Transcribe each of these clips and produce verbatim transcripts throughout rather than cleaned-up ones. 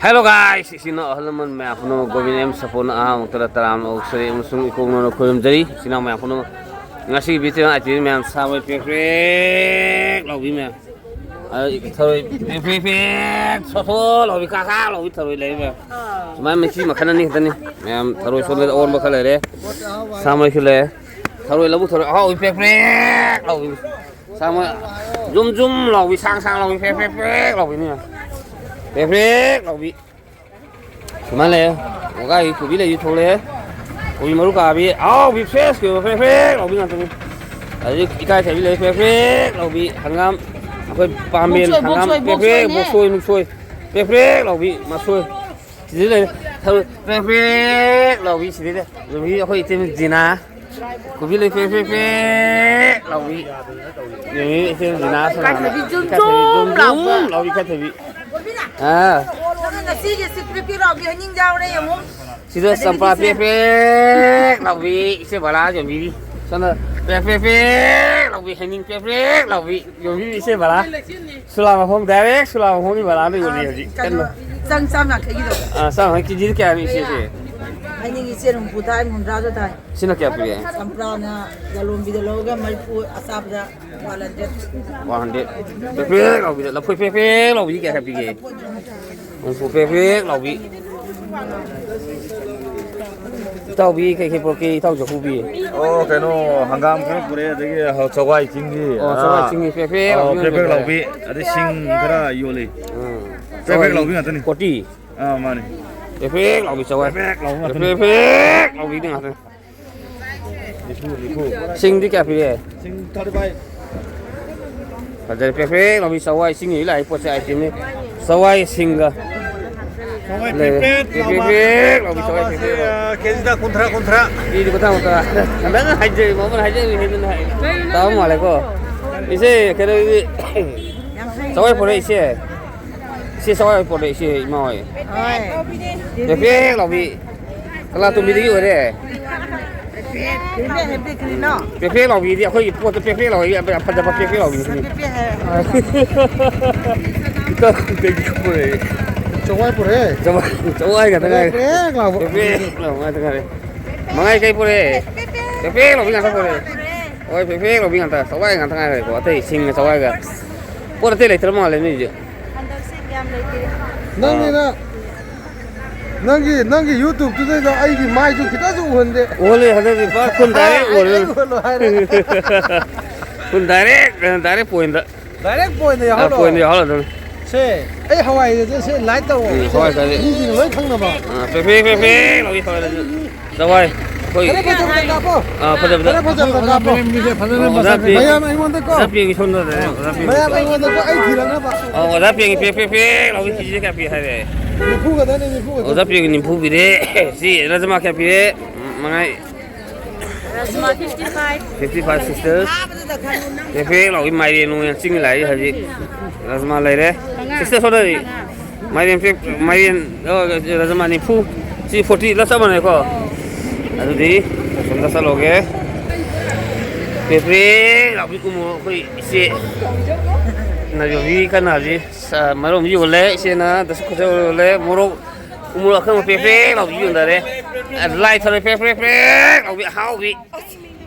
Hello guys, ꯏꯆꯤꯟ ꯏꯅꯥꯎ ꯑꯍꯜ ꯂꯃꯟ ꯃꯌꯥꯝ ꯄꯨꯝꯅꯃꯛ ꯒꯣꯕꯤꯟ ꯑꯦꯝ ꯁꯄꯣꯔꯠꯅ ꯑꯍꯥꯟꯕ ꯃꯛꯇꯗ ꯇꯔꯥꯝꯅ ꯑꯣꯛꯆꯔꯤ ꯑꯃꯁꯨꯡ ꯏꯀꯣꯛꯅꯅ ꯈꯣꯏꯔꯝꯖꯔꯤ꯫ ꯏꯆꯤꯟ ꯏꯅꯥꯎ ꯃꯌꯥꯝ ꯄꯨꯝꯅꯃꯛ, ꯉꯁꯤꯒꯤ ꯚꯤꯗꯤꯑꯣ ꯑꯥꯏꯇꯦꯝ ꯃꯌꯥꯝ ꯁꯥ ꯃꯔꯣꯏ ꯄ꯭ꯔꯦꯛ ꯄ꯭ꯔꯦꯛ ꯂꯥꯎꯕꯤ ꯃꯌꯥꯝ, ꯑꯗꯩ ꯊꯔꯣꯏ ꯄ꯭ꯔꯦꯛ ꯄ꯭ꯔꯦꯛ ꯄ꯭ꯔꯦꯛ ꯁꯣꯊꯣ ꯂꯥꯎꯕꯤ, ꯀꯥ ꯀꯥ ꯂꯥꯎꯕꯤ ꯊꯔꯣꯏ ꯂꯩ ꯃꯌꯥꯝ꯫ ꯁꯨꯃꯥꯏꯅ ꯃꯈꯜ ꯃꯈꯜ ꯑꯅꯤ ꯈꯛꯇꯅꯤ ꯃꯌꯥꯝ꯫ ꯊꯔꯣꯏ ꯁꯣꯟꯕꯗ ꯑꯑꯣꯟꯕ ꯈꯔ ꯂꯩꯔꯦ꯫ ꯁꯥ ꯃꯔꯣꯏꯁꯨ ꯂꯩꯔꯦ꯫ ꯊꯔꯣꯏ ꯂꯧꯕꯨꯛ ꯊꯔꯣꯏ ꯑꯍꯥꯎꯕꯤ ꯄ꯭ꯔꯦꯛ ꯄ꯭ꯔꯦꯛ ꯂꯥꯎꯕꯤ꯫ ꯁꯥ ꯃꯔꯣꯏ ꯖꯨꯝ ꯖꯨꯝ ꯂꯥꯎꯕꯤ, ꯁꯥꯡ ꯁꯥꯡ ꯂꯥꯎꯕꯤ, ꯄ꯭ꯔꯦꯛ ꯄ꯭ꯔꯦꯛ ꯄ꯭ꯔꯦꯛ ꯂꯥꯎꯕꯤꯅꯤ꯫ ꯄ꯭ꯔꯦꯛ ꯄ꯭ꯔꯦꯛ ꯂꯥꯎꯕꯤ꯫ ꯁꯨꯃꯥꯏꯅ ꯂꯩꯌꯦ꯫ ꯋꯥꯒꯥꯏꯒꯤ ꯀꯣꯕꯤ ꯂꯩꯁꯤ ꯊꯣꯛꯂꯛꯑꯦ꯫ ꯀꯣꯕꯤ ꯃꯔꯨ ꯀꯥꯕꯤ, ꯑꯍꯥꯎꯕꯤ ꯐ꯭ꯔꯦꯁꯀꯤ ꯑꯣꯏꯕ ꯄ꯭ꯔꯦꯛ ꯄ꯭ꯔꯦꯛ ꯂꯥꯎꯕꯤ ꯉꯥꯛꯇꯅꯤ꯫ ꯑꯗꯩ ꯏꯀꯥꯏꯊꯕꯤ ꯂꯩ, ꯄ꯭ꯔꯦꯛ ꯄ꯭ꯔꯦꯛ ꯂꯥꯎꯕꯤ꯫ ꯍꯪꯒꯥꯝ, ꯑꯩꯈꯣꯏ ꯄꯥꯝꯕꯦꯟ ꯃꯨꯛꯁꯣꯏ, ꯍꯪꯒꯥꯝ ꯃꯨꯛꯁꯣꯏ, ꯄ꯭ꯔꯦꯛ ꯄ꯭ꯔꯦꯛ, ꯃꯨꯛꯁꯣꯏꯅꯦ꯫ ꯃꯨꯛꯁꯣꯏ, ꯃꯨꯛꯁꯣꯏ꯫ ꯄ꯭ꯔꯦꯛ ꯄ꯭ꯔꯦꯛ ꯂꯥꯎꯕꯤ ꯃꯁꯣꯏ꯫ ꯁꯤꯗ ꯂꯩ꯫ ꯊꯔꯣꯏ ꯄ꯭ꯔꯦꯛ ꯄ꯭ꯔꯦꯛ ꯂꯥꯎꯕꯤ ꯁꯤꯗ ꯂꯩ꯫ ꯑꯗꯒꯤ ꯑꯩꯈꯣꯏ ꯏꯇꯩꯃ ꯖꯤꯅꯥ꯫ ꯀꯣꯕꯤ ꯂꯩ ꯄ꯭ꯔꯦꯛ ꯄ꯭ꯔꯦꯛ ꯄ꯭ꯔꯦꯛ ꯂꯥꯎꯕꯤ꯫ ꯑꯗꯒꯤ ꯏꯇꯩꯃ ꯖꯤꯅꯥ ꯁꯅꯥꯅ ꯏꯀꯥꯏꯊꯕꯤ ꯖꯨꯝ ꯏꯀꯥꯏꯊꯕꯤ ꯖꯨꯝ ꯖꯨꯝ ꯖꯨꯝ ꯂꯥꯎꯕ꯫ ꯂꯥꯎꯕꯤ ꯏꯀꯥꯏꯊꯕꯤ꯫ ꯑꯥ꯫ ꯑꯗꯣ ꯉꯁꯤꯒꯤ ꯁꯤ ꯄ꯭ꯔꯦꯛ ꯄ꯭ꯔꯦꯛ ꯂꯥꯎꯕꯤ ꯍꯩꯅꯤꯡ ꯌꯥꯎꯔꯦ ꯌꯦꯡꯉꯨ꯫ ꯁꯤꯗ ꯑꯗꯒꯤꯗꯤ ꯆꯝꯄ꯭ꯔꯥ ꯁꯦ ꯄ꯭ꯔꯦꯛ ꯄ꯭ꯔꯦꯛ ꯂꯥꯎꯕꯤ ꯏꯆꯦ ꯕꯂꯥ ꯌꯣꯟꯕꯤꯔꯤ꯫ ꯁꯣꯝꯗ ꯄ꯭ꯔꯦꯛ ꯄ꯭ꯔꯦꯛ ꯄ꯭ꯔꯦꯛ ꯂꯥꯎꯕꯤ ꯍꯩꯅꯤꯡ ꯄ꯭ꯔꯦꯛ ꯄ꯭ꯔꯦꯛ ꯂꯥꯎꯕꯤ ꯌꯣꯟꯕꯤꯔꯤ ꯏꯆꯦ ꯕꯂꯥ꯫ ꯁꯨꯂꯥ ꯃꯈꯣꯡ, ꯗꯥꯏꯔꯦꯛ ꯁꯨꯂꯥ ꯃꯈꯣꯡꯒꯤ ꯕꯂꯥꯅ ꯌꯣꯜꯂꯤ ꯍꯧꯖꯤꯛ ꯀꯩꯅꯣ, ꯀꯟꯅ꯫ ꯆꯪ ꯆꯥꯝ ꯌꯥꯡꯈꯩꯒꯤꯗꯣ꯫ ꯑꯥ, ꯆꯥꯝ ꯌꯥꯡꯈꯩ꯫ ꯀꯦꯖꯤꯗ ꯀꯌꯥꯅꯣ ꯏꯆꯦꯁꯦ? ꯍꯩꯅꯤꯡ ꯏꯆꯦꯅ ꯍꯨꯝꯐꯨ ꯊꯥꯏ, ꯍꯨꯝꯗ꯭ꯔꯥꯁꯨ ꯊꯥꯏ꯫ ꯁꯤꯅ ꯀꯌꯥ ꯄꯤꯒꯦ? ꯆꯝꯄ꯭ꯔꯥꯅ ꯂꯂꯣꯟꯕꯤꯗ ꯂꯧꯔꯒ ꯃꯔꯤꯐꯨ, ꯑꯆꯥꯕꯗ ꯋꯥꯟ ꯍꯟꯗ꯭ꯔꯦꯠ꯫ One hundred. ꯄ꯭ꯔꯦꯛ ꯄ꯭ꯔꯦꯛ ꯂꯥꯎꯕꯤꯗ, ꯂꯐꯣꯏ ꯄ꯭ꯔꯦꯛ ꯄ꯭ꯔꯦꯛ ꯂꯥꯎꯕꯤꯗꯤ ꯀꯌꯥ ꯀꯌꯥ ꯄꯤꯒꯦ? ꯍꯨꯝꯐꯨ ꯄ꯭ꯔꯦꯛ ꯄ꯭ꯔꯦꯛ ꯂꯥꯎꯕꯤ꯫ ꯏꯇꯥꯎꯕꯤ ꯀꯩꯀꯩ ꯄꯨꯔꯛꯀꯦ, ꯏꯇꯥꯎ ꯆꯥꯛꯈꯨꯕꯤ? ꯑꯣ, ꯀꯩꯅꯣ, ꯍꯪꯒꯥꯝ ꯈꯔ ꯄꯨꯔꯛꯑꯦ, ꯑꯗꯒꯤ ꯆꯋꯥꯏ ꯆꯤꯡꯒꯤ, ꯑꯣ, ꯆꯋꯥꯏ ꯑꯥ, ꯆꯤꯡꯒꯤ ꯄ꯭ꯔꯦꯛ ꯄ꯭ꯔꯦꯛ ꯑꯣ, ꯂꯥꯎꯕꯤ ꯄ꯭ꯔꯦꯛ ꯄ꯭ꯔꯦꯛ ꯂꯥꯎꯕꯤ, ꯑꯗꯩ ꯁꯤꯡ ꯈꯔ ꯌꯣꯜꯂꯤ꯫ ꯎꯝ꯫ ꯄ꯭ꯔꯦꯛ ꯄ꯭ꯔꯦꯛ ꯆꯋꯥꯏ ꯂꯥꯎꯕꯤ ꯉꯥꯛꯇꯅꯤ꯫ ꯀꯣꯇꯤ꯫ ꯑꯥ, ꯃꯥꯅꯤ꯫ ꯄ꯭ꯔꯦꯛ ꯄ꯭ꯔꯦꯛ ꯂꯥꯎꯕꯤ ꯆꯋꯥꯏ꯫ ꯄ꯭ꯔꯦꯛ ꯄ꯭ꯔꯦꯛ ꯂꯥꯎꯕꯤ ꯉꯥꯛꯇꯅꯤ꯫ ꯄ꯭ꯔꯦꯛ ꯄ꯭ꯔꯦꯛ ꯂꯥꯎꯕꯤꯗꯤ ꯉꯥꯛꯇꯅꯤ꯫ ꯅꯤꯐꯨ, ꯅꯤꯐꯨ꯫ ꯁꯤꯡꯗꯤ ꯀꯌꯥ ꯄꯤꯔꯦ? ꯁꯤꯡ ꯊꯥꯔꯇꯤ ꯐꯥꯏꯚ꯫ ꯐꯖꯔꯦ, ꯄ꯭ꯔꯦꯛ ꯄ꯭ꯔꯦꯛ ꯂꯥꯎꯕꯤ ꯆꯋꯥꯏ ꯆꯤꯡꯒꯤ ꯂꯥꯛꯏ ꯄꯣꯠꯁꯦ item ꯅꯤ꯫ ꯆꯋꯥꯏ ꯁꯤꯡꯒ꯫ ꯆꯋꯥꯏ ꯂꯩꯔꯦ꯫ ꯄ꯭ꯔꯦꯛ ꯄ꯭ꯔꯦꯛ ꯄ꯭ꯔꯦꯛ ꯂꯥꯎꯕ꯫ ꯄ꯭ꯔꯦꯛ ꯄ꯭ꯔꯦꯛ ꯂꯥꯎꯕꯤ ꯆꯋꯥꯏ ꯄ꯭ꯔꯦꯛ ꯄ꯭ꯔꯦꯛ ꯂꯥꯎꯕ꯫ ꯀꯦꯖꯤꯗ ꯀꯨꯟꯊ꯭ꯔꯥ, ꯀꯨꯟꯊ꯭ꯔꯥ꯫ ꯀꯦꯖꯤꯗ ꯀꯨꯟꯊ꯭ꯔꯥ, ꯀꯨꯟꯊ꯭ꯔꯥ꯫ ꯍꯟꯗꯛ ꯍꯥꯏꯖꯔꯤ, ꯃꯃꯜ ꯍꯥꯏꯖꯔꯤ, ꯍꯦꯟꯅ ꯍꯥꯏ-, ꯇꯥꯕ ꯃꯥꯜꯂꯦꯀꯣ꯫ ꯏꯆꯦ, ꯀꯩꯅꯣꯗꯤ, ꯆꯋꯥꯏ ꯄꯨꯔꯛꯏꯁꯦ꯫ ꯏꯆꯦ, ꯆꯋꯥꯏ ꯄꯨꯔꯛꯏꯁꯦ, ꯏꯃꯥ ꯍꯣꯏ꯫ ꯍꯣꯏ꯫ ꯄ꯭ꯔꯦꯛ ꯄ꯭ꯔꯦꯛ ꯂꯥꯎꯕꯤ꯫ ꯀꯂꯥꯇꯣꯝꯕꯤꯗꯒꯤ ꯑꯣꯏꯔꯦ꯫ ꯍꯦꯕꯤ, ꯍꯦꯕꯤ ꯀꯔꯤꯅꯣ? ꯄ꯭ꯔꯦꯛ ꯄ꯭ꯔꯦꯛ ꯂꯥꯎꯕꯤꯗꯤ ꯑꯩꯈꯣꯏꯒꯤ ꯄꯣꯠꯇꯣ ꯄ꯭ꯔꯦꯛ ꯄ꯭ꯔꯦꯛ ꯂꯥꯎꯕꯤ, ꯌꯥꯝ ꯐꯖꯕ ꯄ꯭ꯔꯦꯛ ꯄ꯭ꯔꯦꯛ ꯂꯥꯎꯕꯤꯗꯨꯅꯤ꯫ ꯄ꯭ꯔꯦꯛ ꯄ꯭ꯔꯦꯛ ꯍꯥꯏ꯫ ꯏꯇꯥꯎ ꯀꯩꯒꯤ ꯄꯨꯔꯛꯑꯦ? ꯆꯋꯥꯏ ꯄꯨꯔꯛꯑꯦ꯫ ꯆꯋꯥꯏ, ꯆꯋꯥꯏ ꯉꯥꯛꯇ ꯉꯥꯏꯔꯦ꯫ ꯄ꯭ꯔꯦꯛ ꯄ꯭ꯔꯦꯛ ꯂꯥꯎꯕ꯫ ꯄ꯭ꯔꯦꯛ ꯄ꯭ꯔꯦꯛ ꯂꯥꯎꯕ ꯉꯥꯛꯇ ꯉꯥꯏꯔꯦ꯫ ꯃꯉꯥꯏ ꯀꯩ ꯄꯨꯔꯛꯑꯦ? ꯄ꯭ꯔꯦꯛ ꯄ꯭ꯔꯦꯛ ꯂꯥꯎꯕꯤ ꯉꯥꯛꯇ ꯄꯨꯔꯛꯑꯦ꯫ ꯍꯣꯏ, ꯄ꯭ꯔꯦꯛ ꯄ꯭ꯔꯦꯛ ꯂꯥꯎꯕꯤ ꯉꯥꯛꯇ꯫ ꯆꯋꯥꯏ ꯉꯥꯛꯇ ꯉꯥꯏꯔꯦꯀꯣ꯫ ꯑꯇꯩ ꯁꯤꯡꯒ ꯆꯋꯥꯏꯒ꯫ ꯄꯣꯠ ꯑꯇꯩ ꯂꯩꯇ꯭ꯔ ꯃꯥꯜꯂꯦ ꯅꯣꯏꯁꯦ꯫ ꯍꯟꯗꯛꯁꯦ ꯌꯥꯝ ꯂꯩꯇꯦ꯫ ꯅꯪꯒꯤꯅ, ꯅꯪꯒꯤ, ꯅꯪꯒꯤ YouTube-ꯇꯨꯗꯩꯗ ꯑꯩꯒꯤ ꯃꯥꯏꯁꯨ ꯈꯤꯇꯁꯨ ꯎꯍꯟꯗꯦ꯫ ꯎꯍꯜꯂꯦ, ꯍꯟꯗꯛꯇꯤ ꯄꯨꯔꯥ ꯐꯨꯜ ꯗꯥꯏꯔꯦꯛ ꯑꯩ ꯎꯍꯜꯂꯦ꯫ ꯎꯍꯜꯂꯣ ꯍꯥꯏꯔꯦ꯫ ꯐꯨꯜ ꯗꯥꯏꯔꯦꯛ, ꯗꯥꯏꯔꯦꯛ ꯄꯣꯏꯟꯗ꯫ ꯗꯥꯏꯔꯦꯛ ꯄꯣꯏꯟꯗ ꯑ, ꯌꯥꯎꯍꯜꯂꯣ꯫ ꯄꯣꯏꯟꯗ ꯌꯥꯎꯍꯜꯂꯗꯧꯅꯤ꯫ ꯁꯦ, ꯑꯩ ꯍꯋꯥꯏꯁꯦ ꯁꯦ ꯂꯥꯏꯠ ꯇꯧꯋꯣ꯫ ꯎꯝ, ꯁꯦ, ꯍꯋꯥꯏ ꯀꯔꯤ? ꯃꯤꯁꯤꯡꯅ ꯂꯣꯏ ꯈꯪꯅꯕ꯫ ꯑ, ꯐꯦ, ꯐꯦ, ꯐꯦ, ꯐꯦ ꯂꯥꯎꯏ ꯍꯋꯥꯏ꯫ ꯆꯋꯥꯏ꯫ ꯑꯩꯈꯣꯏ ꯈꯔ ꯐꯖꯕꯗ ꯀꯥꯞꯄꯣ꯫ ꯑ, ꯐꯖꯕꯗ꯫ ꯈꯔ ꯐꯖꯕꯗ ꯀꯥꯞꯄꯣ꯫ ꯐꯤꯂꯝꯒꯤꯁꯦ ꯐꯖꯅ ꯑꯣ, ꯑꯣꯖꯥ ꯃꯁꯛ ꯄꯤ-, ꯃꯌꯥꯝ ꯑꯩꯉꯣꯟꯗꯀꯣ꯫ ꯑꯣꯖꯥ ꯄꯤꯒꯤ ꯁꯣꯝꯗ ꯂꯩꯔꯦ, ꯑꯣꯖꯥ ꯄꯤꯒꯤ꯫ ꯃꯌꯥꯝ ꯑꯩꯉꯣꯟꯗꯀꯣ, ꯑꯩ ꯊꯤꯔꯛꯅꯕ꯫ ꯑꯣ, ꯑꯣꯖꯥ ꯄꯤꯒꯤ ꯄꯦ, ꯄꯦ, ꯄꯦ ꯂꯥꯎꯏ ꯀꯦꯖꯤꯗ ꯀꯌꯥ ꯄꯤ ꯍꯥꯏꯔꯦ? ꯅꯤꯐꯨ ꯈꯛꯇꯅꯦ, ꯅꯤꯐꯨ ꯈꯛꯇ꯫ ꯑꯣꯖꯥ ꯄꯤꯒꯤ ꯅꯤꯐꯨ ꯄꯤꯔꯦ꯫ ꯁꯤ ꯔꯥꯖꯃꯥ ꯀꯌꯥ ꯄꯤꯔꯦ? ꯃꯉꯥꯏ꯫ Rajma fifty five꯫ Fifty five, sister꯫ ꯄꯦ, ꯄꯦ ꯂꯥꯎꯏ ꯃꯥꯏꯔꯦꯟ ꯑꯣꯏꯅ ꯆꯤꯡ ꯂꯥꯛꯏ ꯍꯧꯖꯤꯛ꯫ ꯔꯥꯖꯃꯥ ꯂꯩꯔꯦ꯫ ꯃꯉꯥ꯫ Sister, ꯁꯣꯝꯗꯗꯤ꯫ ꯃꯉꯥ꯫ ꯃꯥꯏꯔꯦꯟ ꯐꯤꯞ-, ꯃꯥꯏꯔꯦꯟ, ꯑ, ꯔꯥꯖꯃꯥ ꯅꯤꯐꯨ, ꯁꯤ forty ꯂꯣꯏ ꯆꯞ ꯃꯥꯟꯅꯩꯀꯣ? ꯑꯗꯨꯗꯤ ꯑꯁꯣꯝꯗ ꯆꯠꯂꯨꯒꯦ꯫ ꯄ꯭ꯔꯦꯛ ꯄ꯭ꯔꯦꯛ ꯂꯥꯎꯕꯤ ꯎ ꯃꯣꯔꯣꯛ ꯑꯩꯈꯣꯏ ꯏꯆꯦ ꯅꯥꯏꯕꯤ ꯀꯟꯅ ꯍꯧꯖꯤꯛ ꯁ-, ꯃꯔꯨꯞ ꯑꯃ ꯌꯣꯜꯂꯦ꯫ ꯏꯆꯦꯅ ꯗꯁꯀꯨꯁ ꯌꯣꯜꯂꯦ꯫ ꯃꯣꯔꯣꯛ, ꯎ ꯃꯣꯔꯣꯛ ꯑꯀꯪꯕ ꯄ꯭ꯔꯦꯛ ꯄ꯭ꯔꯦꯛ ꯂꯥꯎꯕꯤ ꯌꯣꯟꯊꯔꯦ꯫ ꯑ, ꯂꯥꯏ ꯊꯔꯣꯏ ꯄ꯭ꯔꯦꯛ ꯄ꯭ꯔꯦꯛ ꯄ꯭ꯔꯦꯛ ꯂꯥꯎꯕꯤ ꯑꯍꯥꯎꯕꯤ꯫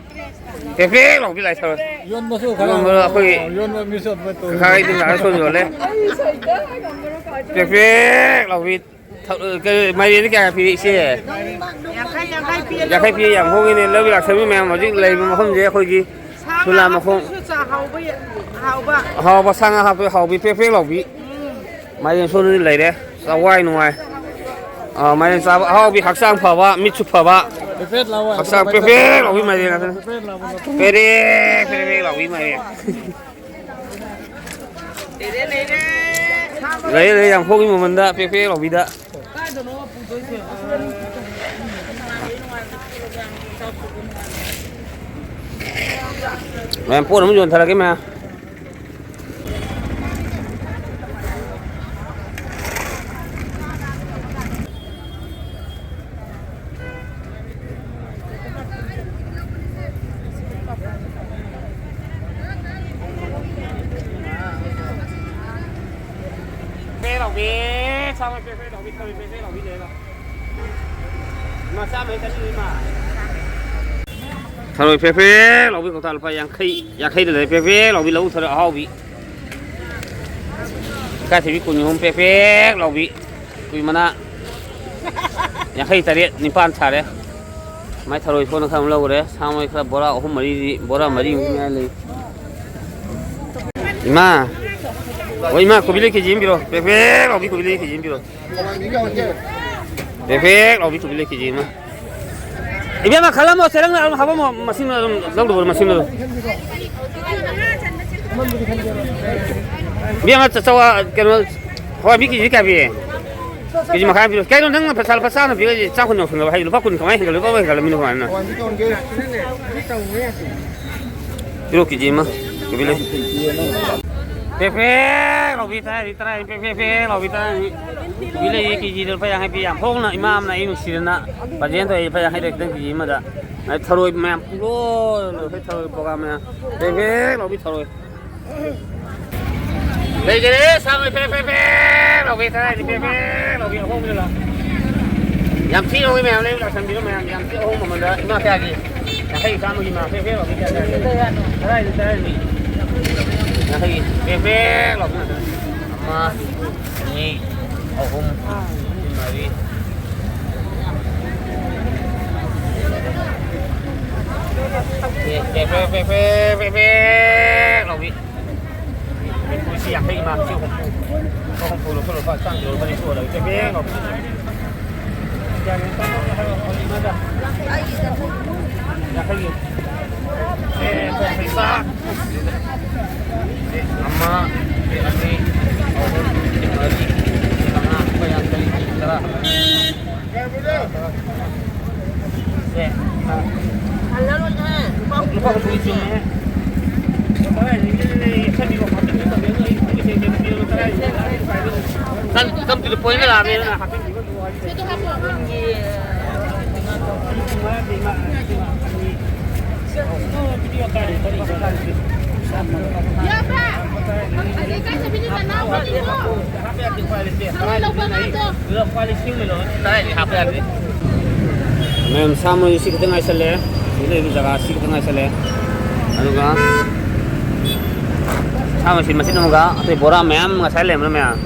ꯄ꯭ꯔꯦꯛ ꯄ꯭ꯔꯦꯛ ꯂꯥꯎꯕꯤ ꯂꯥꯏ ꯊꯔꯣꯏ꯫ ꯌꯣꯟꯕꯁꯨ ꯈꯔ, ꯌꯣꯟꯕ ꯑꯩꯈꯣꯏꯒꯤ ꯌꯣꯟꯕ ꯃꯤꯁꯨ ꯑꯗꯨꯃꯥꯏꯅ ꯇꯧꯋꯤ꯫ ꯀꯀꯥꯒꯤꯗꯤ ꯂꯥꯛꯑ ꯁꯣꯝ ꯌꯣꯜꯂꯦ꯫ ꯄ꯭ꯔꯦꯛ ꯄ꯭ꯔꯦꯛ ꯂꯥꯎꯕꯤ ꯊ-, ꯀꯩ, ꯃꯥꯏꯔꯦꯟꯗꯤ ꯀꯌꯥ ꯄꯤ ꯏꯆꯦ? ꯌꯥꯡꯈꯩ, ꯌꯥꯡꯈꯩ ꯄꯤ꯫ ꯌꯥꯡꯈꯩ ꯄꯤ, ꯌꯥꯝ ꯍꯣꯡꯉꯤꯅꯦ꯫ ꯂꯧꯕꯤ ꯂꯥꯛꯆꯕꯤ ꯃꯌꯥꯝ ꯍꯧꯖꯤꯛ ꯂꯩꯔꯤꯕ ꯃꯐꯝꯁꯦ ꯑꯩꯈꯣꯏꯒꯤ ꯁꯥ ꯈꯨꯂꯥ ꯉꯥ ꯃꯈꯣꯡ꯫ ꯍꯥꯞꯄꯁꯨ ꯆꯥ ꯍꯥꯎꯕ ꯌꯥ-, ꯍꯥꯎꯕ꯫ ꯍꯥꯎꯕ ꯁꯥ ꯉꯥ ꯍꯥꯞꯄ ꯍꯥꯎꯕꯤ ꯄ꯭ꯔꯦꯛ ꯄ꯭ꯔꯦꯛ ꯂꯥꯎꯕꯤ꯫ ꯃꯥꯏꯔꯦꯟ ꯁꯣꯝꯗꯗꯤ ꯂꯩꯔꯦ꯫ ꯆꯋꯥꯏ ꯅꯨꯡꯉꯥꯏ꯫ ꯑꯥ, ꯃꯥꯏꯔꯦꯟ ꯆꯥꯕ ꯑꯍꯥꯎꯕꯤ, ꯍꯛꯆꯥꯡ ꯐꯕ, ꯃꯤꯠꯁꯨ ꯐꯕ꯫ ꯄꯦꯄꯦꯠ ꯂꯥꯎꯕ ꯍꯛꯆꯥꯡ ꯍꯥꯏꯕ ꯄꯦꯄꯦꯠ ꯂꯥꯎꯕꯤ ꯃꯥꯏꯔꯦꯟ ꯉꯥꯛꯇꯅꯤ꯫ ꯄꯦꯄꯦꯠ ꯂꯥꯎꯕ ꯅꯠꯇ꯭ꯔꯣ? ꯄꯦꯔꯦ, ꯄꯦꯔꯦ ꯂꯥꯎꯕꯤ ꯃꯥꯏꯔꯦꯟ꯫ ꯂꯩꯔꯦ, ꯂꯩꯔꯦ, ꯌꯥꯝ ꯍꯣꯡꯉꯤ ꯃꯃꯟꯗ, ꯄꯦꯄꯦꯠ ꯂꯥꯎꯕꯤꯗ꯫ ꯃꯌꯥꯝ ꯄꯣꯠ ꯑꯃ ꯌꯣꯟꯊꯔꯒꯦ, ꯃꯌꯥꯝ꯫ ꯄꯦ ꯂꯥꯎꯕꯤ, ꯆꯥꯝꯃ ꯊꯔꯣꯏ ꯐꯦ ꯐꯦ ꯂꯥꯎꯕꯤ ꯀꯧꯇꯥ ꯂꯨꯄꯥ ꯌꯥꯡꯈꯩ, ꯌꯥꯡꯈꯩꯗ ꯂꯩ꯫ ꯐꯦ ꯐꯦ ꯂꯥꯎꯕꯤ ꯂꯧ ꯊꯔꯣꯏ ꯑꯍꯥꯎꯕꯤ꯫ ꯏꯀꯥꯏꯊꯕꯤ ꯀꯨꯟ ꯑꯍꯨꯝ ꯄꯦꯛ ꯄꯦꯛ ꯂꯥꯎꯕꯤ꯫ ꯀꯨꯏ ꯃꯅꯥ ꯌꯥꯡꯈꯩ ꯇꯔꯦꯠ ꯅꯤꯄꯥꯟ ꯁꯥꯔꯦ꯫ ꯃꯥꯏ ꯊꯔꯣꯏ ꯁꯣꯟꯅ ꯈꯔ ꯑꯃ ꯂꯧꯈ꯭ꯔꯦ꯫ ꯁꯥ ꯃꯔꯣꯏ ꯈꯔ ꯕꯣꯔꯥ ꯑꯍꯨꯝ ꯃꯔꯤꯗꯤ, ꯕꯣꯔꯥ ꯃꯔꯤꯃꯨꯛ ꯃꯌꯥ ꯂꯩ꯫ ꯏꯃꯥ! ꯑꯣ, ꯏꯃꯥ, ꯀꯣꯕꯤ ꯂꯩ ꯀꯦ ꯖꯤ ꯑꯃ ꯄꯤꯔꯣ꯫ ꯄꯦꯛ ꯄꯦꯛ ꯂꯥꯎꯕꯤ ꯀꯣꯕꯤ ꯂꯩ ꯀꯦ ꯖꯤ ꯑꯃ ꯄꯤꯔꯣ꯫ ꯄꯦꯛ ꯄꯦꯛ ꯂꯥꯎꯕꯤ ꯀꯣꯕꯤ ꯂꯩ ꯀꯦ ꯖꯤ ꯑꯃ꯫ ꯏꯕꯦꯝꯃ, ꯈꯜꯂꯝꯃꯣ, ꯆꯦꯔꯪꯗ ꯑꯗꯨꯝ ꯍꯥꯄꯝꯃꯣ, ꯃꯁꯤꯡꯗꯣ ꯑꯗꯨꯝ ꯂꯧꯗꯧꯕ ꯃꯁꯤꯡꯗꯣ ꯑꯗꯨꯝ꯫ ꯏꯕꯦꯝꯃ, ꯆ-, ꯆꯋꯥ-, ꯀꯩꯅꯣ, ꯍꯋꯥꯏ ꯃꯤ ꯀꯦ ꯖꯤ ꯀꯌꯥ ꯄꯤ? ꯀꯦ ꯖꯤ ꯃꯈꯥꯏ ꯑꯃ ꯄꯤꯔꯣ꯫ ꯀꯩꯅꯣ ꯅꯪꯅ ꯄꯩꯁꯥ ꯂꯨꯄꯥ ꯆꯥꯝꯃ ꯄꯤꯔꯒ ꯆꯥꯝ ꯀꯨꯟ ꯌꯧꯁꯟꯈ꯭ꯔꯕ ꯍꯥꯏ? ꯂꯨꯄꯥ ꯀꯨꯟ ꯀꯃꯥꯏꯅ ꯍꯦꯟꯒꯠꯂꯣ? ꯂꯨꯄꯥ ꯑꯃ ꯍꯦꯟꯒꯠꯂꯃꯤꯅ ꯀꯃꯥꯏꯅ? ꯄꯤꯔꯣ ꯀꯦ ꯖꯤ ꯑꯃ꯫ ꯀꯣꯕꯤ ꯂꯩ꯫ ꯄꯦꯛ ꯄꯦꯛ ꯂꯥꯎꯕꯤ ꯇꯔꯥꯅꯤ, ꯇꯔꯥꯅꯤ, ꯄꯦꯛ ꯄꯦꯛ ꯄꯦꯛ ꯂꯥꯎꯕꯤ ꯇꯔꯥꯅꯤ꯫ ꯀꯣꯕꯤ ꯂꯩ ꯀꯦ ꯖꯤꯗ ꯂꯨꯄꯥ ꯌꯥꯡꯈꯩ ꯄꯤ꯫ ꯌꯥꯝ ꯍꯣꯡꯅ ꯏꯃꯥ ꯑꯃꯅ ꯑꯩ ꯅꯨꯡꯁꯤꯗꯅ ꯄꯥꯖꯦꯟ ꯇꯧꯔꯦ, ꯂꯨꯄꯥ ꯌꯥꯡꯈꯩꯗ ꯈꯤꯇꯪ ꯀꯦ ꯖꯤ ꯑꯃꯗ꯫ ꯑꯗꯩ ꯊꯔꯣꯏ ꯃꯌꯥꯝ ꯄꯨꯡꯂꯣꯏ ꯂꯣꯏꯈꯩ ꯊꯔꯣꯏ ꯄ꯭ꯔꯣꯒ꯭ꯔꯥꯝ ꯃꯌꯥꯝ꯫ ꯄꯦꯛ ꯄꯦꯛ ꯂꯥꯎꯕꯤ ꯊꯔꯣꯏ꯫ ꯂꯩꯖꯔꯦ, ꯁꯥ ꯃꯔꯣꯏ ꯐꯦ ꯐꯦ ꯐꯦ ꯂꯥꯎꯕꯤ ꯇꯔꯥꯅꯤ, ꯐꯦ ꯐꯦ ꯂꯥꯎꯕꯤ ꯑꯍꯣꯡꯕꯗ ꯂꯥꯛꯑꯣ꯫ ꯌꯥꯝ ꯊꯤ ꯍꯣꯡꯉꯤ ꯃꯌꯥꯝ, ꯂꯩꯕ ꯂꯥꯛꯁꯟꯕꯤꯔꯣ ꯃꯌꯥꯝ, ꯌꯥꯝ ꯊꯤ ꯑꯍꯣꯡꯕ ꯃꯃꯜꯗ꯫ ꯏꯃꯥ ꯀꯌꯥꯒꯤ? ꯌꯥꯡꯈꯩ ꯆꯥꯝꯃꯒꯤ ꯏꯃꯥ, ꯐꯦ ꯐꯦ ꯂꯥꯎꯕꯤ ꯀꯌꯥ ꯀꯌꯥꯒꯤ? ꯇꯔꯥꯅꯤ, ꯇꯔꯥꯅꯤ꯫ ꯌꯥꯡꯈꯩꯒꯤ ꯐꯦ ꯐꯦ ꯂꯥꯎꯕꯤ ꯉꯥꯛꯇꯅꯤ꯫ ꯑꯃ, ꯑꯅꯤ, ꯑꯍꯨꯝ, ꯃꯔꯤ꯫ ꯄꯦ, ꯄꯦ, ꯄꯦ, ꯄꯦ, ꯄꯦ, ꯄꯦ, ꯄꯦ ꯂꯥꯎꯕꯤ꯫ ꯁꯤ ꯌꯥꯡꯈꯩ ꯏꯃꯥ, ꯁꯤ ꯍꯨꯝꯐꯨ꯫ ꯂꯨꯄꯥ ꯍꯨꯝꯐꯨ ꯂꯧꯁꯜꯂꯣ, ꯂꯨꯄꯥ ꯆꯥꯝꯃꯒꯤ ꯂꯧꯕ ꯅꯤꯐꯨ ꯂꯧꯒꯦ꯫ ꯄꯦ, ꯄꯦ ꯂꯥꯎꯕꯤ꯫ ꯌꯥꯡꯈꯩꯒꯤ꯫ ꯄꯦ, ꯄꯦ, ꯄꯦ, ꯄꯦ꯫ ꯑꯃ, ꯑꯅꯤ, ꯑꯍꯨꯝ, ꯃꯔꯤ, ꯃꯉꯥ, ꯂꯨꯄꯥ ꯌꯥꯡꯈꯩ, ꯇꯔꯥ꯫ ꯁꯦ꯫ ꯂꯨꯄꯥ ꯍꯨꯝꯐꯨ ꯆꯤꯡꯉꯦ꯫ ꯀꯝ-, come to the point ꯂꯥꯛꯑꯕꯅꯤꯅ ꯍꯥꯞꯆꯤꯟꯕꯤꯕ꯫ ꯏꯌꯥꯝꯕ! ꯑꯗꯩ ꯀꯥꯏ ꯆꯠꯄꯤꯅꯤ? ꯅꯅꯥꯎ ꯍꯣꯏꯅꯤꯀꯣ? ꯊꯔꯣꯏ ꯂꯧꯕ ꯑꯉꯥꯡꯗꯣ꯫ ꯃꯌꯥꯝ ꯁꯥ ꯃꯔꯣꯏꯁꯤ ꯈꯤꯇꯪ ꯉꯥꯏꯁꯜꯂꯦ꯫ ꯁꯤ ꯂꯩꯕ ꯖꯒꯥꯁꯤ ꯈꯤꯇꯪ ꯉꯥꯏꯁꯜꯂꯦ꯫ ꯑꯗꯨꯒ ꯁꯥ ꯃꯁꯤꯟ ꯃꯆꯤꯟ ꯑꯃꯒ ꯑꯇꯩ ꯕꯣꯔꯥ ꯃꯌꯥꯝ ꯉꯁꯥꯏ ꯂꯩꯔꯝꯕ ꯃꯌꯥꯝ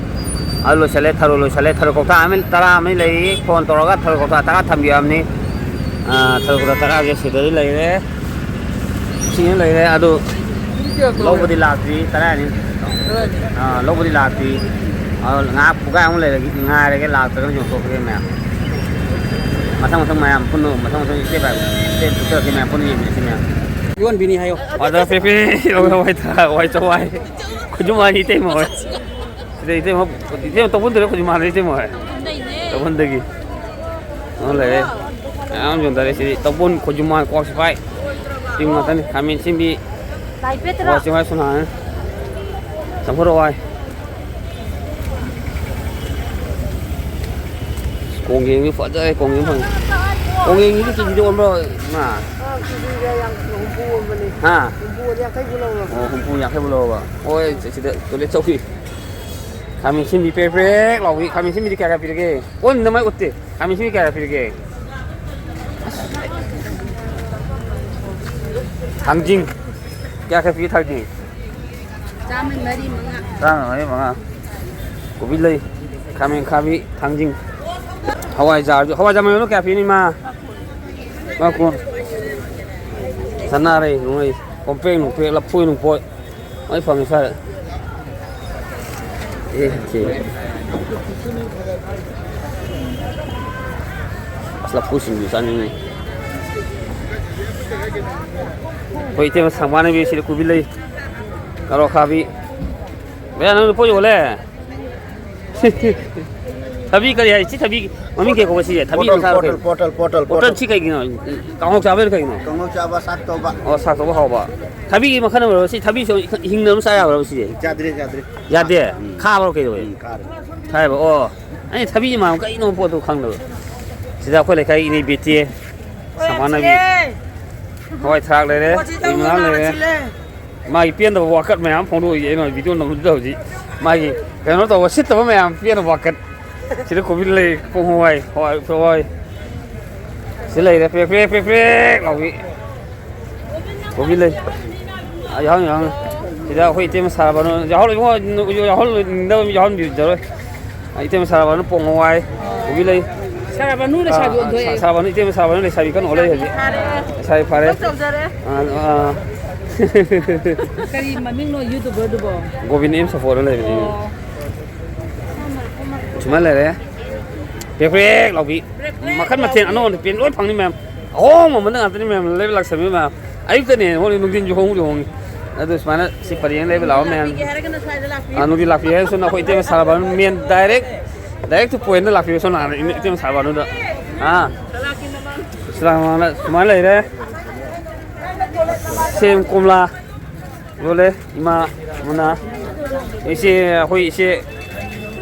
ꯑꯗꯨ ꯂꯣꯏꯁꯜꯂꯦ꯫ ꯊꯔꯣ ꯂꯣꯏꯁꯜꯂꯦ꯫ ꯊꯔꯣ ꯀꯧꯇꯥ ꯑꯃ ꯇꯔꯥ ꯑꯃ ꯂꯩꯔꯤ꯫ ꯐꯣꯟ ꯇꯧꯔꯒ ꯊꯔꯣ ꯀꯧꯇꯥ ꯇꯔꯥ ꯊꯝꯕꯤꯔꯝꯅꯤ꯫ ꯑꯥ, ꯊꯔꯣ ꯀꯧꯇꯥ ꯇꯔꯥꯁꯦ ꯁꯤꯗꯗꯤ ꯂꯩꯔꯦ꯫ ꯁꯤꯅ ꯂꯩꯔꯦ꯫ ꯑꯗꯨ ꯂꯧꯕꯗꯤ ꯂꯥꯛꯇ꯭ꯔꯤ꯫ ꯇꯔꯥꯅꯤ꯫ ꯑꯥ, ꯂꯧꯕꯗꯤ ꯂꯥꯛꯇ꯭ꯔꯤ꯫ ꯑꯗꯣ ꯉꯥꯏꯍꯥꯛ ꯄꯨꯡꯈꯥꯏꯃꯨꯛ ꯂꯩꯔꯒ ꯉꯥꯏꯔꯒꯦ꯫ ꯂꯥꯛꯇ꯭ꯔꯒꯅ ꯌꯣꯟꯊꯣꯛꯈ꯭ꯔꯒꯦ ꯃꯌꯥꯝ꯫ ꯃꯊꯪ ꯃꯊꯪ ꯃꯌꯥꯝ ꯄꯨꯟꯅ ꯃꯊꯪ ꯃꯊꯪ step by step ꯆꯠꯂꯁꯤ ꯃꯌꯥꯝ ꯄꯨꯟꯅ ꯌꯦꯡꯃꯤꯟꯅꯁꯤ ꯃꯌꯥꯝ꯫ ꯌꯣꯟꯕꯤꯅꯤ ꯍꯥꯏꯌꯣ꯫ ꯋꯥꯇꯔ ꯄꯦꯄꯦ, ꯍꯋꯥꯏ ꯊ꯭ꯔꯥꯛ, ꯍꯋꯥꯏ ꯆꯋꯥꯏ꯫ ꯈꯨꯖꯨꯝ ꯑꯅꯤ ꯏꯇꯩꯃ ꯍꯣꯏ꯫ ꯁꯤꯗ ꯏꯇꯩꯃ, ꯏꯇꯩꯃ ꯇꯧꯐꯝꯗꯨꯗ ꯈꯨꯖꯨꯝ ꯍꯥꯟꯅ ꯏꯇꯩꯃ ꯍꯣꯏ꯫ ꯇꯧꯐꯝꯗꯒꯤ꯫ ꯑꯣ, ꯂꯩꯔꯦ꯫ ꯃꯌꯥꯝ ꯌꯣꯟꯊꯔꯦ ꯁꯤꯗꯤ꯫ ꯇꯧꯕꯣꯟ, ꯈꯣꯏꯖꯨꯃꯥꯟ, ꯀ꯭ꯋꯥꯛ ꯁꯤꯐꯥꯏ꯫ ꯇꯤꯝ ꯉꯥꯛꯇꯅꯤ꯫ ꯈꯥꯃꯦꯟ ꯑꯁꯤꯟꯕꯤ꯫ ꯂꯥꯏ ꯄꯦꯠꯇ꯭ꯔꯣ? ꯀ꯭ꯋꯥꯛ ꯁꯤꯐꯥꯏ ꯁꯨꯅꯥꯅꯤ꯫ ꯆꯝꯐꯨꯠ ꯍꯋꯥꯏ꯫ ꯀꯣꯡꯒꯦꯡꯗꯤ ꯐꯖꯔꯦ, ꯀꯣꯡꯒꯦꯡ ꯐꯪꯉꯦ꯫ ꯀꯣꯡꯒꯦꯡꯒꯤꯗꯤ ꯀꯦꯖꯤꯗ ꯑꯣꯟꯕ꯭ꯔꯣ, ꯏꯃꯥ? ꯑꯥ, ꯀꯦꯖꯤꯗ ꯌꯥꯡ-, ꯍꯨꯝꯐꯨ ꯑꯣꯟꯕꯅꯤ꯫ ꯍꯥ? ꯍꯨꯝꯐꯨ ꯑꯣꯟ ꯌꯥꯡꯈꯩꯕꯨ ꯂꯧꯔꯣ꯫ ꯑꯣ, ꯍꯨꯝꯐꯨ ꯌꯥꯡꯈꯩꯕꯨ ꯂꯧꯔꯕ? ꯍꯣꯏ, ꯁꯤꯗ ꯇꯣꯏꯂꯦꯠ ꯆꯧꯀꯤ꯫ ꯈꯥꯃꯦꯟ ꯑꯁꯤꯟꯕꯤ ꯄ꯭ꯔꯦꯛ ꯄ꯭ꯔꯦꯛ ꯂꯥꯎꯕꯤ꯫ ꯈꯥꯃꯦꯟ ꯑꯁꯤꯟꯕꯤꯗꯤ ꯀꯌꯥ ꯀꯌꯥ ꯄꯤꯔꯒꯦ? ꯑꯣꯟꯅ ꯃꯥꯏ ꯎꯠꯇꯦ꯫ ꯈꯥꯃꯦꯟ ꯑꯁꯤꯟꯕꯤ ꯀꯌꯥ ꯀꯌꯥ ꯄꯤꯔꯒꯦ? ꯊꯥꯡꯖꯤꯡ꯫ ꯀꯌꯥ ꯀꯌꯥ ꯄꯤꯒꯦ ꯊꯥꯡꯖꯤꯡ? ꯆꯥꯝꯃ ꯃꯔꯤ ꯃꯉꯥ꯫ ꯆꯥꯝꯃ ꯃꯔꯤ ꯃꯉꯥ꯫ ꯀꯣꯕꯤ ꯂꯩ, ꯈꯥꯃꯦꯟ ꯑꯈꯥꯕꯤ, ꯊꯥꯡꯖꯤꯡ꯫ ꯍꯋꯥꯏꯖꯥꯔꯁꯨ, ꯍꯋꯥꯏꯖꯥꯔ ꯃꯌꯣꯟꯗꯣ ꯀꯌꯥ ꯄꯤꯅꯤ, ꯏꯃꯥ? ꯂꯨꯄꯥ ꯀꯨꯟ꯫ ꯁꯅꯥꯔꯩ, ꯅꯨꯡꯔꯩ, ꯀꯣꯝꯄ꯭ꯔꯦꯛ ꯅꯨꯡꯄ꯭ꯔꯦꯛ, ꯂꯐꯣꯏ ꯅꯨꯡꯐꯣꯏ꯫ ꯂꯣꯏ ꯐꯪꯉꯤ ꯁ꯭ꯋꯥꯏꯗ꯫ ꯑꯦ, ꯁꯤ꯫ ꯑꯁ, ꯂꯐꯨ ꯁꯤꯡꯖꯨ ꯆꯥꯅꯤꯡꯉꯤ꯫ ꯑꯩꯈꯣꯏ ꯏꯇꯩꯃ ꯁꯪꯕꯥꯅꯕꯤ ꯁꯤꯗ ꯀꯣꯕꯤ ꯂꯩ, ꯀꯥꯔꯣꯠ ꯑꯈꯥꯕꯤ꯫ ꯚꯩꯌꯥ, ꯅꯪ ꯂꯐꯣꯏ ꯌꯣꯜꯂꯦ? ꯊꯕꯤ ꯀꯔꯤ ꯍꯥꯏ? ꯁꯤ ꯊꯕꯤ ꯃꯃꯤꯡ ꯀꯩ ꯀꯧꯕ ꯁꯤꯁꯦ? ꯊꯕꯤ ꯄꯣꯇꯜ, ꯃꯆꯥꯔꯣ ꯄꯣꯇꯜ, ꯀꯩꯅꯣ? ꯄꯣꯇꯜ, ꯄꯣꯇꯜ, ꯄꯣꯇꯜ ꯄꯣꯇꯜ꯫ ꯁꯤ ꯀꯩꯒꯤꯅꯣ? ꯀꯥꯡꯍꯧ ꯆꯥꯕꯩꯔꯣ ꯀꯩꯅꯣ? ꯀꯥꯡꯍꯧ ꯆꯥꯕ, ꯁꯥꯛ ꯇꯧꯕ꯫ ꯑꯣ, ꯁꯥꯛ ꯇꯧꯕ ꯍꯥꯎꯕ꯫ ꯊꯕꯤꯒꯤ ꯃꯈꯜ ꯑꯃꯔꯣ? ꯁꯤ ꯊꯕꯤꯁꯨ ꯍꯤꯡꯅ ꯑꯗꯨꯝ ꯆꯥ ꯌꯥꯕ꯭ꯔꯣ ꯁꯤꯁꯦ? ꯌꯥꯗ꯭ꯔꯦ, ꯌꯥꯗ꯭ꯔꯦ꯫ ꯌꯥꯗꯦ? ꯎꯝ꯫ ꯈꯥꯕ꯭ꯔꯣ ꯀꯩꯗꯧꯋꯦ? ꯎꯝ, ꯈꯥꯔꯦ꯫ ꯈꯥꯏꯕ, ꯑꯣ꯫ ꯑꯩ ꯊꯕꯤ ꯃꯥꯟꯕ ꯀꯩꯅꯣ ꯄꯣꯠꯇꯣ ꯈꯪꯗꯕ꯫ ꯁꯤꯗ ꯑꯩꯈꯣꯏ ꯂꯩꯀꯥꯏ ꯏꯅꯦ ꯕꯦꯇꯤ, ꯁꯃꯥꯟꯅꯕꯤ꯫ ꯍꯋꯥꯏ ꯊ꯭ꯔꯥꯛ ꯂꯩꯔꯦ, ꯀꯣꯕꯤ ꯃꯅꯥ ꯂꯩꯔꯦ꯫ ꯃꯥꯒꯤ ꯄꯦꯟꯗꯕ ꯋꯥꯀꯠ ꯃꯌꯥꯝ ꯐꯣꯡꯗꯣꯛꯏ ꯑꯩꯅ ꯚꯤꯗꯤꯑꯣ ꯅꯝꯕꯗꯨꯗ ꯍꯧꯖꯤꯛ꯫ ꯃꯥꯒꯤ ꯀꯩꯅꯣ ꯇꯧꯕ ꯁꯤꯠꯇꯕ ꯃꯌꯥꯝ ꯄꯦꯟꯗꯕ ꯋꯥꯀꯠ꯫ ꯁꯤꯗ ꯀꯣꯕꯤ ꯂꯩ, ꯄꯣꯡ ꯍꯋꯥꯏ, ꯍꯋꯥꯏ, ꯍꯋꯥꯏ꯫ ꯁꯤ ꯂꯩꯔꯦ, ꯄ꯭ꯔꯦꯛ, ꯄ꯭ꯔꯦꯛ, ꯄ꯭ꯔꯦꯛ, ꯄ꯭ꯔꯦꯛ ꯂꯥꯎꯕꯤ꯫ ꯀꯣꯕꯤ ꯂꯩ꯫ ꯑꯥ, ꯌꯥꯎꯍꯟ, ꯌꯥꯎꯍꯟ꯫ ꯁꯤꯗ ꯑꯩꯈꯣꯏ ꯏꯇꯩꯃ ꯁꯥꯔꯕꯅꯣ꯫ ꯌꯥꯎꯍꯜꯂꯣ ꯏꯕꯨꯡꯉꯣ, ꯌꯥꯎꯍꯜꯂꯣꯏꯅꯤꯡꯗꯕ ꯌꯥꯎꯍꯟꯕꯤꯔꯣꯏ꯫ ꯑꯥ, ꯏꯇꯩꯃ ꯁꯥꯔꯕꯅꯣ ꯄꯣꯡ ꯍꯋꯥꯏ, ꯀꯣꯕꯤ ꯂꯩ꯫ ꯁꯥꯔꯕꯅꯨ ꯑꯥ, ꯂꯩꯁꯥꯕꯤ ꯑꯥ, ꯑꯣꯟꯊꯣꯛꯑꯦ꯫ ꯁꯥ-, ꯁꯥꯔꯕꯅꯨ ꯏꯇꯩꯃ ꯁꯥꯔꯕꯅꯣ ꯂꯩꯁꯥꯕꯤ ꯀꯟꯅ ꯑꯣꯜꯂꯛꯏ ꯍꯧꯖꯤꯛ꯫ ꯐꯔꯦ꯫ ꯂꯩꯁꯥꯕꯤ ꯐꯔꯦ꯫ ꯇꯧꯖꯔꯦ꯫ ꯑꯥ, ꯑꯥ꯫ ꯀꯔꯤ ꯃꯃꯤꯡꯅꯣ YouTuberꯗꯨꯕꯣ? ꯒꯣꯕꯤꯟ ꯑꯦꯝ ꯁꯣꯐꯣꯔꯅ ꯂꯩꯕꯅꯤ꯫ ꯑꯣ꯫ ꯁꯨꯃꯥꯏꯅ ꯂꯩꯔꯦ꯫ ꯄ꯭ꯔꯦꯛ ꯄ꯭ꯔꯦꯛ ꯂꯥꯎꯕꯤ꯫ ꯄ꯭ꯔꯦꯛ ꯄ꯭ꯔꯦꯛ ꯃꯈꯟ ꯃꯊꯦꯜ ꯂꯥꯎꯕꯤ꯫ ꯑꯅꯧ ꯑꯅꯧ ꯄꯦꯟ ꯂꯣꯏ ꯐꯪꯅꯤ ꯃꯌꯥꯝ꯫ ꯑꯍꯣꯡꯕ ꯃꯃꯜꯗ ꯉꯥꯛꯇꯅꯤ ꯃꯌꯥꯝ ꯂꯩꯕ ꯂꯥꯛꯆꯕꯅꯤ ꯃꯌꯥꯝ꯫ ꯑꯌꯨꯛꯇꯅꯦ ꯍꯣꯡꯉꯤ, ꯅꯨꯡꯊꯤꯟꯁꯨ ꯍꯣꯡꯕꯨꯗꯤ ꯍꯣꯡꯉꯤ꯫ ꯑꯗꯨ ꯁꯨꯃꯥꯏꯅ ꯁꯤ ꯄꯔꯦꯡ ꯂꯩꯕ ꯂꯥꯛꯑꯣ ꯃꯌꯥꯝ꯫ ꯂꯥꯛꯄꯤꯒꯦ ꯍꯥꯏꯔꯒꯅ ꯁ꯭ꯋꯥꯏꯗ ꯂꯥꯛꯄꯤꯌꯨ꯫ ꯑꯥ, ꯅꯨꯡꯊꯤꯟ ꯂꯥꯛꯄꯤꯒꯦ ꯍꯥꯏꯔꯁꯨ ꯅꯈꯣꯏ ꯏꯇꯩꯃ ꯁꯥꯔꯕ ꯃꯦꯟ direct, direct to pointꯇ ꯂꯥꯛꯄꯤꯌꯨ ꯁꯣꯝ ꯅꯥꯀꯟꯗ ꯏꯇꯩꯃ ꯁꯥꯔꯕ ꯑꯗꯨꯗ꯫ ꯑꯥ꯫ ꯁꯨꯃꯥꯏꯅ ꯂꯩꯔꯦ꯫ ꯁꯦꯝ, ꯀꯣꯝꯂꯥ꯫ ꯌꯣꯜꯂꯦ, ꯏꯃꯥ ꯑꯃꯅ꯫ ꯏꯆꯦ, ꯑꯩꯈꯣꯏ ꯏꯆꯦ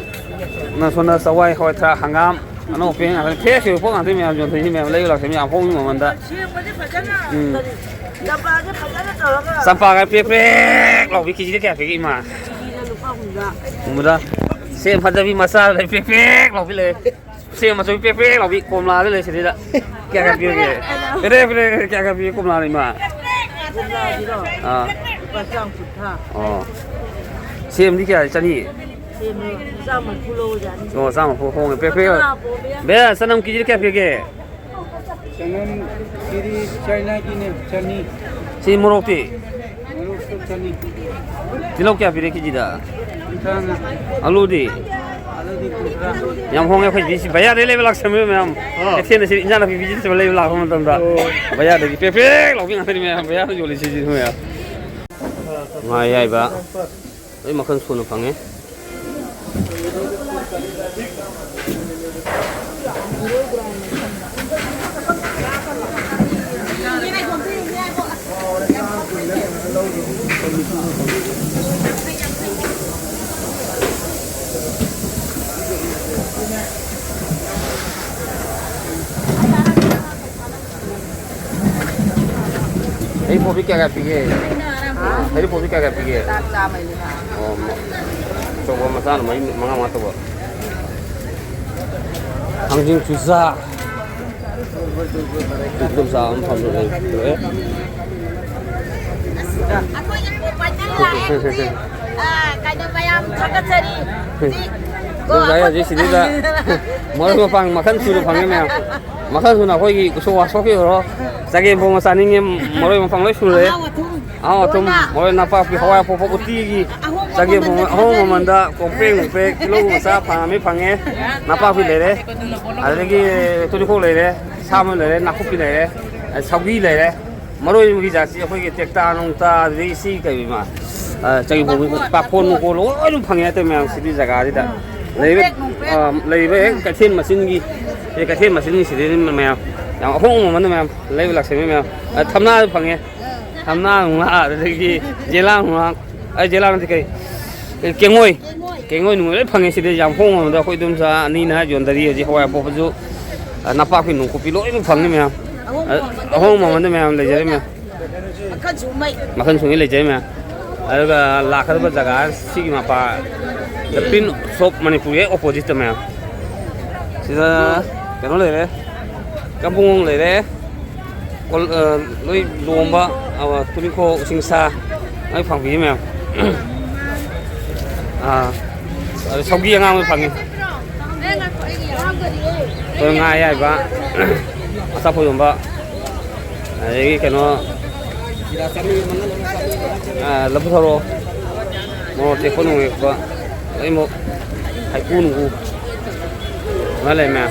ꯅ ꯁꯣꯝꯗ ꯆꯋꯥꯏ, ꯍꯋꯥꯏ ꯊ꯭ꯔꯥꯛ, ꯍꯪꯒꯥꯝ, ꯑꯅꯧ ꯑꯄꯦꯠ ꯉꯥꯛꯇꯅꯤ꯫ Fresh ꯑꯣꯏꯕ ꯄꯣꯠ ꯉꯥꯛꯇꯅꯤ ꯃꯌꯥꯝ ꯌꯣꯟꯊꯣꯛꯏꯁꯤ ꯃꯌꯥꯝ, ꯂꯩꯕ ꯂꯥꯛꯆꯕ ꯃꯌꯥꯝ ꯑꯍꯣꯡꯕ ꯃꯃꯜꯗ꯫ ꯁꯦꯝꯕꯁꯦ ꯐꯖꯅ ꯎꯝ꯫ ꯀꯔꯤ? ꯆꯝꯄ꯭ꯔꯥꯁꯦ ꯐꯖꯅ ꯇꯧꯔꯒ ꯆꯝꯄ꯭ꯔꯥꯒ ꯄ꯭ꯔꯦꯛ ꯄ꯭ꯔꯦꯛ ꯂꯥꯎꯕꯤ ꯀꯦꯖꯤꯗ ꯀꯌꯥ ꯄꯤꯒꯦ ꯏꯃꯥ? ꯀꯦꯖꯤꯗ ꯂꯨꯄꯥ ꯍꯨꯝꯗ꯭ꯔꯥ꯫ ꯍꯨꯝꯗ꯭ꯔꯥ꯫ ꯁꯦꯝ ꯐꯖꯕꯤ ꯃꯆꯥ ꯂꯩ, ꯄ꯭ꯔꯦꯛ ꯄ꯭ꯔꯦꯛ ꯂꯥꯎꯕꯤ ꯂꯩ꯫ ꯁꯦꯝ ꯃꯆꯨ ꯄꯦꯛ ꯄꯦꯛ ꯂꯥꯎꯕꯤ ꯀꯣꯝꯂꯥꯗ ꯂꯩ ꯁꯤꯗꯩꯗ꯫ ꯀꯌꯥ ꯀꯌꯥ ꯄꯤꯔꯒꯦ? ꯄꯦꯔꯦ ꯄꯦꯔꯦ ꯀꯌꯥ ꯀꯌꯥ ꯄꯤꯒꯦ ꯀꯣꯝꯂꯥꯅ ꯏꯃꯥ? ꯀꯣꯝꯂꯥꯁꯤꯔꯣ? ꯑꯥ꯫ ꯂꯨꯄꯥ ꯆꯥꯝ ꯀꯨꯟꯊ꯭ꯔꯥ꯫ ꯑꯣ꯫ ꯁꯦꯝꯗꯤ ꯀꯌꯥ? ꯆꯅꯤ? ꯁꯦꯝꯗꯣ ꯆꯥꯝ ꯃꯔꯤꯐꯨ ꯂꯧꯔꯖꯥꯠꯅꯤ꯫ ꯑꯣ, ꯆꯥꯝ ꯃꯔꯤꯐꯨ ꯍꯣꯡꯉꯦ꯫ ꯄꯦꯛ ꯄꯦꯛ꯫ ꯀꯨꯟꯊ꯭ꯔꯥ ꯄꯣꯝꯃꯦ꯫ ꯕꯦ, ꯆꯅꯝ ꯀꯦꯖꯤꯗ ꯀꯌꯥ ꯄꯤꯒꯦ? ꯆꯅꯝ ꯀꯦꯖꯤ ꯆꯥꯏꯅꯥꯒꯤꯅꯦ, ꯆꯅꯤ꯫ ꯁꯤ ꯃꯣꯔꯣꯛꯇꯤ? ꯃꯣꯔꯣꯛꯁꯨ ꯆꯅꯤ꯫ ꯇꯤꯜꯍꯧ ꯀꯌꯥ ꯄꯤꯔꯦ ꯀꯦꯖꯤꯗ? ꯀꯨꯟꯊ꯭ꯔꯥꯅ꯫ ꯑꯂꯨꯗꯤ? ꯑꯂꯨꯗꯤ ꯀꯨꯟꯊ꯭ꯔꯥ꯫ ꯌꯥꯝ ꯍꯣꯡꯉꯦ ꯑꯩꯈꯣꯏ ꯁꯤ ꯕꯖꯥꯔꯗꯩ ꯂꯩꯕ ꯂꯥꯛꯁꯟꯕ ꯃꯌꯥꯝ꯫ ꯑꯣ꯫ ꯀꯩꯊꯦꯜꯗ ꯁꯤ ꯏꯟꯖꯥꯡ ꯅꯥꯄꯤ ꯕꯤꯖꯤꯅꯦꯁ ꯇꯧꯕ ꯂꯩꯕ ꯂꯥꯛꯄ ꯃꯇꯝꯗ ꯑꯣ꯫ ꯕꯖꯥꯔꯗꯒꯤ ꯄꯦꯛ ꯄꯦꯛ ꯂꯥꯎꯕꯤ ꯉꯥꯛꯇꯅꯤ ꯃꯌꯥꯝ ꯕꯖꯥꯔꯗ ꯌꯣꯜꯂꯤꯁꯤꯁꯨ ꯃꯌꯥꯝ꯫ ꯉꯥ ꯑꯌꯥꯏꯕ꯫ ꯂꯣꯏ ꯃꯈꯜ ꯁꯨꯅ ꯐꯪꯉꯦ꯫ ꯑꯩ ꯀꯣꯕꯤ ꯀꯌꯥ ꯀꯌꯥ ꯄꯤꯒꯦ? ꯍꯩꯔꯤꯕꯣꯞꯇꯤ ꯀꯌꯥ ꯀꯌꯥ ꯄꯤꯒꯦ? ꯆꯥꯛ ꯆꯥꯝꯃꯩꯅꯤ ꯍꯥꯏ꯫ ꯑꯣ, ꯑꯆꯧꯕ ꯃꯆꯥꯅ ꯃꯔꯤ, ꯃꯉꯥ ꯃꯉꯥ ꯇꯧꯕ꯫ ꯊꯥꯡꯖꯤꯡ ꯆꯨꯖꯥꯛ꯫ ꯑꯗꯨꯝ ꯆꯥ ꯑꯃ ꯐꯝꯗ ꯂꯩ꯫ ꯑꯩꯈꯣꯏꯒꯤ ꯄꯣꯠ ꯄꯥꯏꯁꯜ ꯂꯥꯛꯑꯦ ꯍꯧꯖꯤꯛ꯫ ꯑ, ꯀꯩꯅꯣ ꯃꯌꯥꯝ ꯊꯥꯒꯠꯆꯔꯤ꯫ ꯍꯧꯖꯤꯛ ꯑꯗꯨꯝ ꯆꯥꯏ ꯍꯧꯖꯤꯛ ꯁꯤꯗꯩꯗ ꯃꯔꯣꯏ ꯃꯄꯥꯡ ꯃꯈꯜ ꯁꯨꯅ ꯐꯪꯉꯦ ꯃꯌꯥꯝ꯫ ꯃꯈꯜ ꯁꯨꯅ ꯑꯩꯈꯣꯏꯒꯤ ꯎꯁꯣꯞ ꯋꯥꯁꯣꯞꯀꯤ ꯑꯣꯏꯔꯣ, ꯆꯒꯦꯝ ꯄꯣꯝꯕ ꯆꯥꯅꯤꯡꯉꯦ, ꯃꯔꯣꯏ ꯃꯄꯥꯡ ꯂꯣꯏ ꯁꯨꯔꯦ꯫ ꯑꯍꯥꯎ ꯑꯊꯨꯝ꯫ ꯑꯍꯥꯎ ꯑꯊꯨꯝ, ꯂꯣꯏꯅ꯫ ꯃꯔꯣꯏ ꯅꯄꯥꯛꯄꯤ, ꯍꯋꯥꯏ ꯑꯄꯣꯞꯄ ꯎꯇꯤꯒꯤ ꯑꯍꯣꯡꯕ ꯆꯒꯦꯝ ꯄꯣꯝꯕ, ꯃꯃꯜꯗ ꯑꯍꯣꯡꯕ ꯊꯥꯖꯔꯤ꯫ ꯃꯃꯜꯗ ꯀꯣꯝꯄ꯭ꯔꯦꯛ ꯅꯨꯡꯄ꯭ꯔꯦꯛ ꯀꯤꯂꯣ ꯃꯆꯥ ꯐꯪꯉꯃꯤ ꯐꯪꯉꯦ꯫ ꯅꯄꯥꯛꯄꯤ ꯂꯩꯔꯦ, ꯑꯗꯒꯤ ꯇꯨꯅꯤꯈꯣꯛ ꯂꯩꯔꯦ, ꯁꯥꯃ ꯂꯩꯔꯦ, ꯅꯥꯀꯨꯞꯄꯤ ꯂꯩꯔꯦ, ꯁꯧꯒ꯭ꯔꯤ ꯂꯩꯔꯦ꯫ ꯃꯔꯣꯏ ꯑꯃꯒꯤ ꯖꯥꯠꯁꯤ ꯑꯩꯈꯣꯏꯒꯤ ꯇꯦꯛꯇꯥ ꯅꯨꯡꯇꯥ, ꯑꯗꯨꯗꯒꯤ ꯁꯤ ꯀꯩ ꯃꯥ, ꯑ, ꯆꯒꯦꯝ ꯄꯣꯝꯕ, ꯄꯥꯐꯣꯔ ꯅꯨꯡꯀꯣꯜ ꯂꯣꯏꯅ ꯐꯪꯉꯦ ꯍꯥꯏꯇꯥꯔꯦ ꯃꯌꯥꯝ ꯁꯤꯗꯤ ꯖꯒꯥꯁꯤꯗ꯫ ꯂꯩꯔꯤꯕ, ꯀꯣꯝꯄ꯭ꯔꯦꯛ ꯅꯨꯡꯄ꯭ꯔꯦꯛ꯫ ꯑ, ꯂꯩꯔꯤꯕ ꯍꯦꯛ ꯀꯩꯊꯦꯜ ꯃꯆꯤꯟꯒꯤ, ꯁꯤ ꯀꯩꯊꯦꯜ ꯃꯆꯤꯟꯒꯤ ꯁꯤꯗꯩ ꯃꯌꯥꯝ ꯌꯥꯝ ꯑꯍꯣꯡꯕ ꯃꯃꯜꯗ ꯃꯌꯥꯝ ꯂꯩꯕ ꯂꯥꯛꯆꯔꯤ ꯃꯌꯥꯝ꯫ ꯑ, ꯊꯝꯅꯥꯁꯨ ꯐꯪꯉꯦ꯫ ꯊꯝꯅꯥ ꯅꯨꯡꯅꯥ, ꯑꯗꯨꯗꯒꯤ ꯖꯦꯂꯥ ꯅꯨꯡꯂꯥ, ꯑꯩ ꯖꯦꯂꯥ ꯅꯠꯇꯦ, ꯀꯩ, ꯀꯦꯡꯉꯣꯏ꯫ ꯀꯦꯡꯉꯣꯏ ꯅꯨꯡꯉꯣꯏ ꯂꯣꯏ ꯐꯪꯉꯦ ꯁꯤꯗ, ꯌꯥꯝ ꯍꯣꯡꯕ ꯃꯃꯜꯗ ꯑꯩꯈꯣꯏ ꯏꯗꯣꯝꯆꯥ ꯑꯅꯤꯅ ꯌꯣꯟꯗꯔꯤ ꯍꯧꯖꯤꯛ꯫ ꯍꯋꯥꯏ ꯑꯄꯣꯞꯄꯁꯨ, ꯑ, ꯅꯄꯥꯛꯄꯤ ꯅꯥꯀꯨꯞꯄꯤ ꯂꯣꯏꯅ ꯐꯪꯉꯤ ꯃꯌꯥꯝ꯫ ꯑꯍꯣꯡꯕ ꯑ, ꯃꯃꯜꯗ ꯑꯍꯣꯡꯕ ꯂꯩꯖꯔꯤ꯫ ꯃꯃꯜꯗ ꯃꯌꯥꯝ ꯂꯩꯖꯔꯤ ꯃꯌꯥꯝ꯫ ꯃꯈꯜ ꯁꯨꯃꯩ꯫ ꯃꯈꯜ ꯁꯨꯃꯩ ꯂꯩꯖꯔꯤ ꯃꯌꯥꯝ꯫ ꯑꯗꯨꯒ ꯂꯥꯛꯀꯗꯕ ꯖꯒꯥ ꯁꯤꯒꯤ ꯃꯄꯥ, The Print Shop ꯃꯅꯤꯄꯨꯔꯒꯤ ꯍꯦꯛ opposite ꯇ ꯃꯌꯥꯝ꯫ ꯁꯤꯗ ꯀꯩꯅꯣ ꯂꯩꯔꯦ, ꯀꯕꯣꯡ ꯂꯩꯔꯦ, ꯀꯣꯜ-, ꯑ, ꯂꯣꯏ ꯂꯣꯝꯕ, ꯑ, ꯇꯨꯅꯤꯡꯈꯣꯛ, ꯎꯁꯤꯡꯁꯥ ꯂꯣꯏ ꯐꯪꯕꯤꯌꯦ ꯃꯌꯥꯝ꯫ ꯑꯥ, ꯑꯗ ꯁꯧꯒꯤ ꯑꯉꯥꯡꯕ ꯐꯪꯉꯤ꯫ ꯑꯩꯈꯣꯏ ꯉꯥ ꯑꯌꯥꯏꯕ, ꯑꯆꯥꯄꯣꯠ ꯌꯣꯟꯕ, ꯑꯗꯒꯤ ꯀꯩꯅꯣ, ꯑꯥ, ꯂꯐꯨ ꯊꯔꯣ, ꯃꯣꯔꯣꯛ ꯑꯇꯦꯛꯄ ꯅꯨꯡꯇꯦꯛꯄ, ꯂꯣꯏꯅꯃꯛ, ꯍꯩꯀ꯭ꯔꯨ ꯅꯨꯡꯀ꯭ꯔꯨ ꯂꯣꯏ ꯂꯩ ꯃꯌꯥꯝ꯫